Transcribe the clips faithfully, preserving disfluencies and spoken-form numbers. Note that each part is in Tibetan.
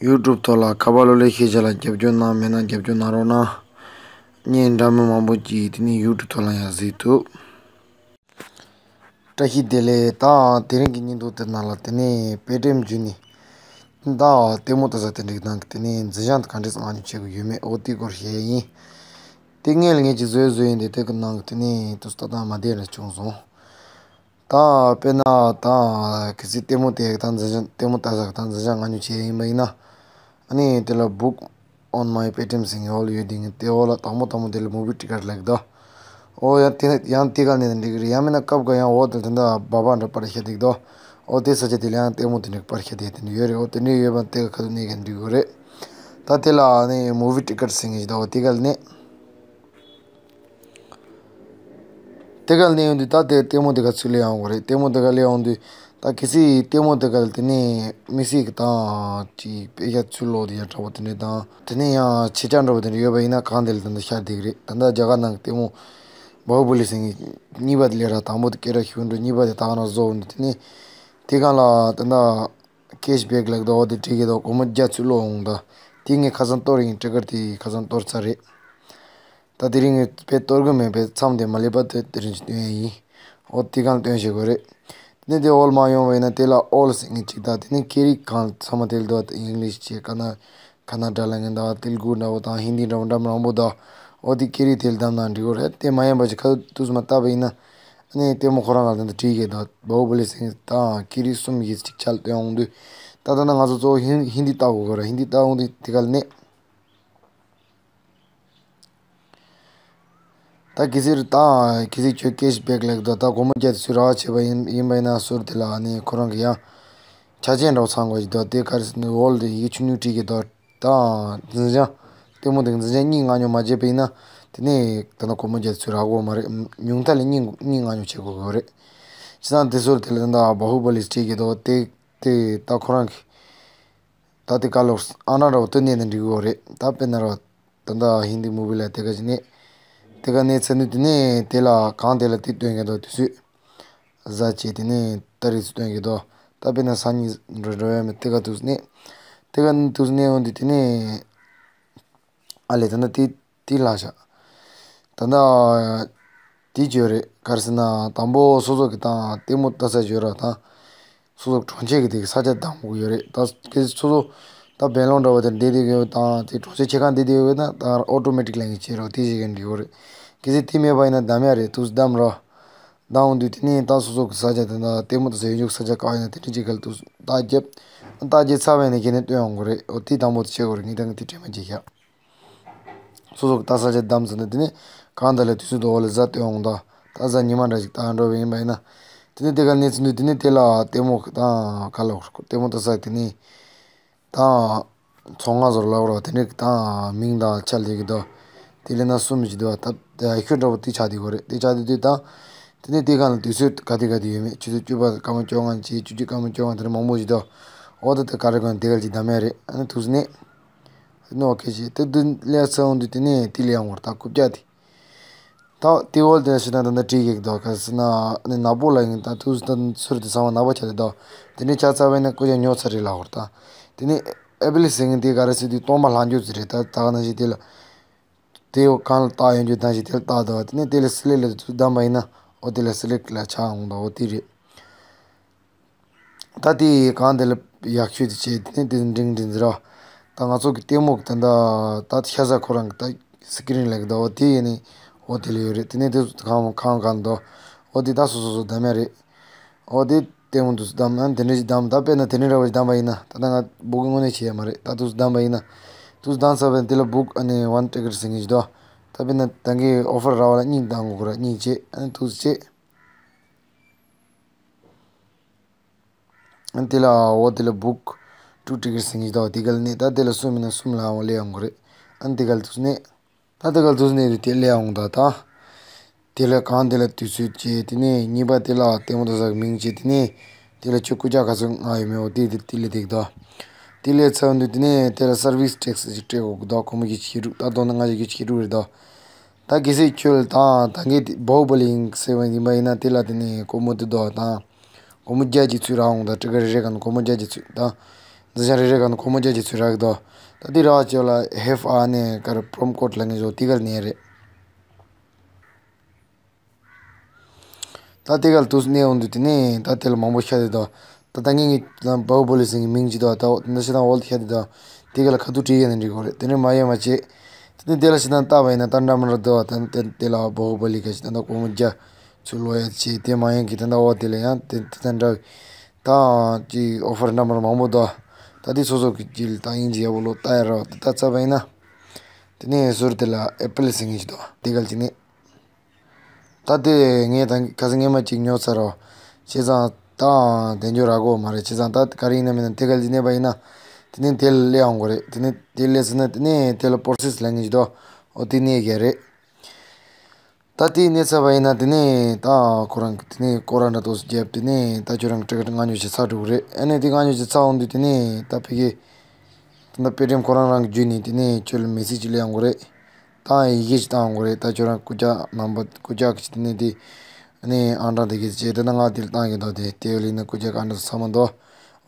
ཡུ་ཊུབ་ཐོག་ལ་ཁ་པར་གློག་ཀླད་ཤེས་བྱ་ལ་རྒྱབ་སྐྱོར་གནང་མེད་ན་རྒྱབ་སྐྱོར་གནང་རོགས་གནང་། བརྙན་འདྲ་མིན་མང་པོ་ཅིག་དེ་ནས་ཡུ་ཊུབ་ཐོག་ལ་ཡང་གཟིགས་ཐུབ། བཀྲ་ཤིས་བདེ་ལེགས། ད་དེ་རིང་གི་བརྙན་ཐུང་དེ་ནང་ལ་དེ་ནས་པེ་ཊི་ཨེམ་བརྒྱུད་ནས་ད་ལྟད་མོ་ལྟ་ས་དེ་འདྲའི་ནང་གི་དེ་ནས་འཛིན་བྱང་དེ་ག་འདྲས་མངགས་ཉོ་བྱེད་དགོས་ཡོད་མེད་འོ་དེའི་སྐོར་བཤད་ཡ་ཡིན། དེ་སྔོན་ལ་ངས་ཅིག་བཟོས་བཟོས་ཡིན། དེ་དེ་གི་ནང་གི་དེ་ནས་དུས་ལྟ་སྟངས་མ་བདེ་ར་བྱུང་སོང་། ད་དཔེར་ན་ད་གལ་སྲིད་ལྟད་མོ་དེ་ད་འཛིན་བྱང་ལྟད་མོ་ལྟ་ས་གི་ད་འཛིན་བྱང་མངགས་ཉོ་བྱེད་ཡ་ཡིན་པ་ཡིན་ན། ཨ་ནི་དེ་ལ་Book on my Paytm ཟེར་མཁན་འོག་ལ་ཡོད་དེ་ངས་དེ་འོག་ལ་དང་པོ་དང་པོ་དེ་ལ་movie ticket ལབ་ཀྱི་འདུག་འོ་ཡང་དེ་ཡང་དེ་ག་ནས་འགྲིག་གི་རེད། ཡང་མིན་ན་སྐབས་འགའ་ཡང་འོག་དེ་ད་འབའ་པ་འདྲ་པར་བཤད་བསྡད་ཀྱི་འདུག་འོ་དེ་ས་ཆ་དེ་ལ་ཡང་ལྟད་མོ་དེ་འདྲ་པར་བཤད་བསྡད་དེ་འདྲ་ཡོད་རེད། འོ་དེ་འདྲ་ཡོད་པ་དེ་ག་ཁ་ཐུག་གནས་ག་འགྲིག་གི་རེད། ད་དེ་ལ་ཨ་ནི་movie ticket ཟེར་མཁན་ཞིག་འདུག་འོ་དེ་ག་ལ་ནས། དེ་ག་ལ་ཡོང་དུས་ད་དེ་ལྟད་མོ་དེ་ག་ཚུར་སླེབས་ཡོང་གི་རེད། ལྟད་མོ་དེ་ག་སླེབས་ཡོང་དུས་ད་གལ་སྲིད་ལྟད་མོ་དེ་ག་ལ་དེ་ནས་དམིགས་བསལ་གྱི་དང་ཅིག་དཔེ་ཆ་ཚུར་ཀློག་དེ་ཡ་འདྲ་པོ་དེ་འདྲ་དང་དེ་ནས་ཡང་ཆེད་བཅར་འདྲ་པོ་དེ་འདྲ་ཡོད་པ་ཡིན་ན་གང་དེ་ལ་ད་ལྟ་ཤར་བསྡད་ཀྱི་རེད། ད་ལྟ་རྒྱ་གར་ནང་གི་ལྟད་མོ་བྷ་ཧུ་བ་ལི་ཟེར་མཁན་གཉིས་པ་དེ་སླེབས་ར། དང་པོ་དེ་སྐད་གྲགས་ཤིག་འགྲོ། གཉིས་པ་དེ་ད་ག་ནང་བཟོ་འོང་དུས་དེ་ནས་དེ་གང་ལ་ད་ལྟ། ཀེཤ་བེག་ལབ་འདུག་འོ་དེ་སྤྲད་ཀྱི་འདུག་སྒོར་མོ་བརྒྱ་ཚུར་སློག་འོང་ད། དེ་ངས་ཁ་སང་གཏོར་ཡིན། ཊི་ཀེ་ཊི་དེ་ཁ་སང་གཏོར་ཚར་རེད། ད་དེ་རིང་ངས་དཔེ་གཏོར་གི་མེད་པས་མཚམས་དེ་མ་སླེབས་པ་དེ་དེ་རིང་ཅིག་སྟོན་ཡ་ཡིན། འོ་དེ་གང་སྟོན་བྱེད་དགོས་རེད། དེ་ནས་དེ་འོག་ལ་མར་ཡོང་བ་ཡིན་ན་དེ་ལ་ཨོལ་ཟེར་མཁན་ཅིག་ད་དེ་ནས་ཀེ་རི་གང་ཚང་མ་དེ་ལ་འདུག་ཨིང་ལིཤ་བྱས་ཀ་ན་ཀ་ན་ཌ་ལབ་མཁན་འདུག་ཏེ་ལུ་གུ་འདྲ་པོ་དང་ཧིན་དི་འདྲ་པོ་འདྲ་མང་པོ་འདུག་འོ་དེ་ཀེ་རི་དེ་ལ་བདམས་ན་འགྲིག་གི་རེད། དེ་མ་ཡིན་པ་ཅིག་ཁ་ཐུག་ཏུ་མ་བལྟས་པ་ཡིན་ན། ཨ་ནི་ལྟད་མོ་ཁོ་རང་ལ་ད་ལྟ་བྲིས་ཀྱི་འདུག་བྷ་ཧུ་བ་ལི་ཟེར་མཁན་དང་ཀེ་རི་གསུམ་གྱི་གཅིག་ཆར་སྟོན་འོང་དུས། ད་ལྟ་ན་ང་ཚོ་གཙོ་བོ་ཧིན་ཧིན་དི་ལྟ་དགོས་ཀྱི་རེད། ཧིན་དི་ལྟ་འོང་དུས་དེ་ག་ལ་ནས། ད་གལ་སྲིད་ད་གལ་སྲིད་ཁྱོད་ཀེཤ་བེག་ལབ་འདུག་ད་སྒོར་མོ་བརྒྱ་དེ་ཚུར་རག་བྱས་པ་ཡིན་ཡིན་པ་ཡིན་ན་ཟུར་དེ་ལ་ཨ་ནི་ཁོ་རང་གི་ཡང་ཆ་རྐྱེན་འདྲ་པོ་ཚང་དགོས་ཀྱི་འདུག་དེ་ག་རེ་ཟེར་ན་འོག་ལ་དེ་ཡི་གེ་ཆུང་ཆུང་བྲིས་ཀྱི་འདུག་དང་འཛིན་བྱང་ལྟད་མོ་དེ་འཛིན་བྱང་གཉིས་མངགས་ཉོ་མ་བྱས་པ་ཡིན་ན་དེ་ནས་ད་ལྟ་སྒོར་མོ་བརྒྱ་དེ་ཚུར་རག་གི་མ་རེད། ཉུང་མཐའ་ལ་གཉིས་གཉིས་མངགས་ཉོ་བྱེད་དགོས་ཀྱི་རེད། བྱས་ཙང་དེ་ཟུར་དེ་ལ་ད་ལྟ་བྷ་ཧུ་བ་ལི་བྲིས་ཀྱི་འདུག་དེ་དེ་ད་ཁོ་རང་གི་ད་དེ་ག་ལོག་ཨ་ན་འདྲ་པོ་དེ་ནས་ནས་འགྲིག་གི་རེད། ད་དཔེར་ན་ར་ད་ལྟ་ཧིན་དི་མུ་བི་ལ་དེ་ག་ཅིག་ནས་དེ་ག་ནས་ཚར་ནས་དེ་ནས་དེ་ལ་གང་དེ་ལ་དེ་སྟོན་གྱི་འདུག་དུས་ཚོད་གཟའ་བྱས་དེ་ནས་ཏ་རིག་ཚོ་སྟོན་གྱི་འདུག་ད་དཔེར་ན་སང་ཉིན་འགྲོ་འགྲོ་ཡ་མེད། དེ་ག་དུས་ནས་དེ་ག་དུས་ནས་འོང་དུས་དེ་ནས་ཨ་ལས་ད་ལྟ་དེ་དེ་ལ་བཞག་ད་ལྟ་དེ་བརྗོད་རེད། ག་རེ་ཟེར་ན་དང་པོ་སོ་སོ་གི་དང་ལྟད་མོ་ལྟ་ས་བརྗོད་ར་དང་། སོ་སོ་གྲོང་ཁྱེར་གྱི་དེ་གི་ས་ཆ་དང་པོ་ཡོད་རེད། ད་སོ་སོ་ད་བན་ལོང་འདྲ་བ་དེར་བསྡད་བསྡད་ཡོད་དང་དེ་གྲོང་ཁྱེར་ཆེ་ཁང་བསྡད་བསྡད་ཡོད་ན་ད་ཨོ་ཊོ་མེ་ཊིག་ལན་གྱི་བྱེད་རོགས་དེ་ཞིག་གི་འགྲིག་ཡོད་རེད། གལ་སྲིད་དེ་མེད་པ་ཡིན་ན་བདམས་ཡ་རེད། དུས་བདམས་རོགས། བདམས་འོང་དུས་དེ་ནས་ད་སོ་སོ་གི་ས་ཆ་དེ་ད་ལྟད་མོ་ལྟ་ས་ཡོད་འཇུག་ས་ཆ་ག་བ་ཡིན་ན་དེ་འདྲ་ཅིག་ག་ལ་དུས་རྟགས་བརྒྱབ། རྟགས་བརྒྱབ་ཚར་བ་ཡིན་ན་ཁྱེད་ནས་སྟོན་ཡོང་གི་རེད། འོ་དེ་དང་པོ་དེ་བྱེད་དགོས་རེད། ངས་ད་ངས་དེ་དྲན་མ་བརྗེད་ཤག་སོ་སོ་གི་ལྟ་ས་ཆ་བདམས་ཟིན་ན་དེ་ནས་གང་ད་ལ་དུས་ཚོད་འདུག་འོ་ལ་གཟའ་སྟོན་འོང་ད། ད་གཟའ་ཉི་མ་འདྲ་ཞིག་ལྟ་འགྲོ་བ་ཡིན་པ་ཡིན་ན། དེ་ནས་དེ་ག་གནས་ཚུལ་འདུག་དེ་ནས་དེ་ལ་ལྟད་མོ་དང་ག་ལ་ལྟད་མོ་ལྟ་ས་དེ་ནས་དང་ཚོང་ཁང་ཟོར་ལ་འོར་བ་དེ་འདྲ་དང་མིང་དང་ཆ་ལས་ཀྱི་འདུག་དེ་ལས་ན་གསུམ་ཞིག་འདུག་ད་ཁྱོད་འདྲ་པོ་དེ་ཆགས་དེ་གོ་རེད། དེ་ཆགས་དེ་དུས་དང་། དེ་ནས་དེ་ག་ལ་དུས་ཚོད་ག་དེ་ག་དེ་ཡོད་མེད། ཆུ་ཚོད་བཅུ་པ་སྐར་མ་བཅོ་ལྔ་བྱས་བཅུ་གཅིག་སྐར་མ་བཅོ་ལྔ་དེ་འདྲ་མང་པོ་ཞིག་འདུག་འོ་ད་དེ་ག་རེ་གོ་ན་དེ་ག་ལ་ཅིག་བདམས་ཡ་རེད། ཨ་ནི་དུས་ནས། ནོ་ཁེ་ཤི་དེ་དུ་ལས་ཚེ་འོང་དུས་དེ་ནས་དེ་ལས་ཡང་བར་ཐག་རྐུབ་བཀྱག་དེ། ད་དེ་འོལ་དེ་ཤི་ན་ད་ནི་བྲིས་ཡིག་དོ་ག་སི་ན་ནི་ནག་པོ་ལ་ཡིན། ད་དུས་ད་ཚུར་དེ་ཚང་མ་ནག་པོ་ཆ་དེ་དོ། དེ་ནས་ཆ་ཚ་བས་ནི་ཀུ་ཅ་ཉོ་ཚ་རེད་ལ་བར་ད། དེ་ནས་ཨེ་བི་ལི་སི་ངན་དེ་ག་རེ་སི་དུས་སྟོང་པ་ལྷག་འཇུ་ཚི་རེད། ད་ད་ག་ན་ཞིག་དེ་ལ་དེ་གང་ལ་བཏགས་ཡོང་རྒྱུ་ད་ཞིག་དེ་ལ་བཏགས་དོ། དེ་ནས་དེ་ལ་སི་ལེ་ལ་དུས་བདམས་པ་ཡིན་ན་འོ་དེ་ལ་སི་ལེ་ལ་ཆ་འོང་དོ་འོ་དེ་རེད། ད་དེ་གང་དེ་ལ་ཡག་ཤོས་དེ་བྱས་དེ་ནས་དེ་འབྲིང་འབྲིང་ཟེར་རོ། ད་ང་ཚོ་གི་ལྟད་མོ་གི་ད་ད་ད་ཤ་ཟ་ཁོ་རང་གི་ད་སི་ཀི་རིན་ལ་གི་ད་འོ་དེ་ཡིན་ནི་འོ་དེ་ལ་ཡོད་རེད། དེ་ནས་དེ་གང་གང་གང་དོ་འོ་དེ་ད་སོ་སོ་སོ་བདམས་ཡ་རེད། འོ་དེ་ལྟད་མོ་དུས་བདམས་ཨ་དེ་འདྲ་ཞིག་བདམས། ད་དཔེར་ན་དེ་འདྲ་འདྲ་བ་ཞིག་བདམས་པ་ཡིན་ན་ད་ད་ང་སྦུག་གི་དངོས་གནས་བྱེད་ཡ་མ་རེད། ད་དུས་བདམས་པ་ཡིན་ན་དུས་བདམས་ཚར་བས་དེ་ལ་སྦུག་ཨ་ནི་ཝན་ཊི་ཀེ་ཊི་ཟེར་མཁན་ཞིག་འདུག་ད་དཔེར་ན་ད་གིན་ཨོ་ཕར་རག་པ་ལ་གཉིས་བདམས་དགོས་ཀྱི་རེད། གཉིས་བྱས་ཨ་ནི་དུས་བྱས། ཨ་ནི་དེ་ལ་འོ་དེ་ལ་སྦུག་ཊུ་ཊི་ཀེ་ཊི་ཟེར་མཁན་ཞིག་འདུག་དེ་ག་ལ་ནས་ད་དེ་ལ་གསུམ་མིན་ན་གསུམ་ལ་འོ་སླེབས་ཡོང་གི་རེད། ཨ་ནི་དེ་ག་ལ་དུས་ནས། ད་དེ་ག་ལ་དུས་ནས་དེ་སླེབས་ཡོང་ད་ད། དེ་ལ་གང་དེ་ལ་དུས་ཚོད་བྱས་དེ་ནས་གཉིས་པ་དེ་ལ་ལྟད་མོ་ལྟ་ས་གི་མིང་བྱས་དེ་ནས་དེ་ལ་ཁྱོད་སྐུ་ཅག་ག་ཚོད་མངགས་ཡོད་མེད་འོ་དེ་དེ་དེ་ལས་དེ་གི་ད། དེ་ལས་ཚར་འདུག་དེ་ནས་དེ་ལ་སར་བིས་ཊེག་སི་ཞིག་སྤྲད་དགོས་གི་ད། སྒོར་མོ་བརྒྱད་ཅུ་གྱ་དྲུག་ད་དོ་ན་ལྔ་བརྒྱ་བརྒྱད་ཅུ་གྱ་དྲུག་རེད་ད། ད་གལ་སྲིད་ཁྱོད་ལ་དང་ད་གིན་དེ་བྷོ་ཧུ་བ་ལི་ཡིན་ཟེར་བ་ཡིན་པ་ཡིན་ན་དེ་ལ་དེ་ནས་སྒོར་མོ་དེ་དོ་དང་། སྒོར་མོ་བརྒྱ་ཅིག་ཚུར་རག་འོང་ད། ཊི་ཀེ་ཊི་རེ་རེ་ག་ནས་སྒོར་མོ་བརྒྱ་ཅིག་ཚུར་ད། འཛིན་བྱང་རེ་རེ་ག་ནས་སྒོར་མོ་བརྒྱ་ཅིག་ཚུར་རག་གི་འདུག་ད་དེ་རག་བྱས་ལ་ཧེབ་ཨ་ནས་གར་པོ་རོ་མོ་ཀོཌ་ལབ་མཁན་ཞིག་འདུག་དེ་གར་ནས་རེད། ད་དེ་གར་དུས་གནས་འོང་དུས་དེ་ནས་ད་དེ་ལ་མང་པོ་ཤར་དེ་འདུག་ད་ད་ངེད་ཀྱི་ད་བྷ་ཧུ་པ་ལི་ཟེར་མཁན་མིང་ཅིག་འདུག་ད་འདི་ཤི་དང་འོལ་དེ་ཤར་དེ་འདུག་དེ་ག་ལ་ཁ་ཐུག་བྲིས་ཡས་ནས་འགྲིག་གོ་རེད། དེ་ནས་མ་ཡས་མ་བྱས། དེ་ནས་དེ་ལ་ཤི་དང་ལྟ་བ་ཡིན་ན་ད་འདྲ་མི་འདྲ་འདུག་ད་དེ་དེ་ལ་བྷ་ཧུ་པ་ལི་ག་ཞིག་ད་ད་སྒོར་མོ་བརྒྱ་ཚུར་ལོག་ཡ་བྱས། དེ་མ་ཡིན་གི་ད་ད་འོ་དེ་ལ་ཡང་དེ་དེ་ད་འདྲ་ད་ཅིག་ཨོ་ཕར་འདྲ་མི་འདྲ་མང་པོ་འདུག་ད་དེ་སོ་སོ་གི་ཅིག་ད་ཡིན་གྱི་ཡག་པོ་ལོ་ལྟ་ཡ་རོགས་དེ་ད་ཚ་བ་ཡིན་ན། དེ་ནས་ཟུར་དེ་ལ་ཨེ་པལ་ཟེར་མཁན་ཞིག་འདུག་དེ་ག་ལ་ཅིག་ནས། ད་དེ་ངས་ད་ཁ་སང་སྔས་མ་གཅིག་ཉོ་ཚར་རོ། བྱས་ཙང་ད་དེ་འཇོག་རག་གོ་མ་རེད། བྱས་ཙང་ད་ག་རེ་ཡིན་ན་མིན་ན་དེ་ག་ལ་གནས་པ་ཡིན་ན། དེ་ནས་དེ་ལ་སླེབས་ཡོང་གི་རེད། དེ་ནས་དེ་སླེབས་ཟིན་ན་དེ་ནས་དེ་ལ་པོ་རོ་སེ་སི་ལབ་མཁན་ཞིག་འདུག་འོ་དེ་གནས་གི་རེད། ད་དེ་གནས་ཚར་བ་ཡིན་ན་དེ་ནས་ད་ཁོ་རང་གི་དེ་ནས་སྐོར་ར་འདྲ་ཏོག་ཙམ་བརྒྱབ། དེ་ནས་ད་ཁྱོད་རང་གི་ཊི་ཀེ་ཊི་མངགས་ཉོ་བྱས་ཚར་འགྲོ་གི་རེད། ཨ་ནས་དེ་མངགས་ཉོ་བྱས་ཚར་འོང་དུས་དེ་ནས་ད་ཕ་གི་ད་ད་པེ་ཊི་ཨེམ་ཁོ་རང་རང་གི་བརྒྱུད་ནས་དེ་ནས་ཁྱོད་ལ་མེ་སེ་ཇི་ཅིག་སླེབས་ཡོང་གི་རེད། ད་ཡི་གེ་ཅིག་བཏང་ཡོང་གི་རེད། ད་ཁྱོད་རང་སྐུ་ཁྲག་ནམ་བར་སྐུ་ཁྲག་གི་དེ་ནས་དེ་ནས་ཨང་གྲངས་དེ་གི་བྱས། དེ་ན་ང་དེ་ལ་བཏང་གི་འདུག་དེ་དེ་ལ་ཡིན་ན་སྐུ་ཁྲག་ཨང་གྲངས་ཚང་མ་འདུག་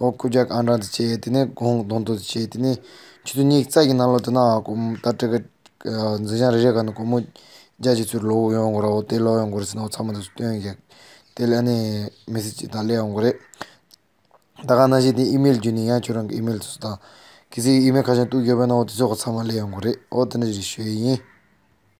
འོ་སྐུ་ཁྲག་ཨང་གྲངས་དེ་བྱས། དེ་ནས་གོང་གདོང་ཐོག་དེ་བྱས། དེ་ནས་ཆུ་ཚོད་གཉིས་རྩ་གི་ནང་ལོགས་དེ་ན་ད་ཊི་ཀེ་ཊི་འཛིན་བྱང་རེ་རེ་ག་ནས་སྒོར་མོ་བརྒྱ་ཅིག་ཚུར་ལོག་ཡོང་གི་རེད། འོ་དེ་ལོག་ཡོང་གི་རེད་ཟེར་ནས་འོ་ཚང་མ་དེ་ཚོ་སྟོན་ཡག་དེ་ལ་ཨ་ནི་མེ་སེ་ཇི་ཅིག་ད་སླེབས་ཡོང་གི་རེད། ད་ག་ནང་བཞིན་དེ་ཨི་མེལ་བརྒྱུད་ནས་ཡང་ཁྱོད་རང་གི་ཨི་མེལ་དེ་ཚོ་དང་། གལ་སྲིད་ཨི་མེལ་ཁ་བྱང་གཏུག་དགོས་པ་ན་འོ་དེ་ཚོ་ག་ཚང་མ་སླེབས་ཡོང་གི་རེད། འོ་དེ་འདྲ་ཞིག་ཞུ་ཡི་ཡིན།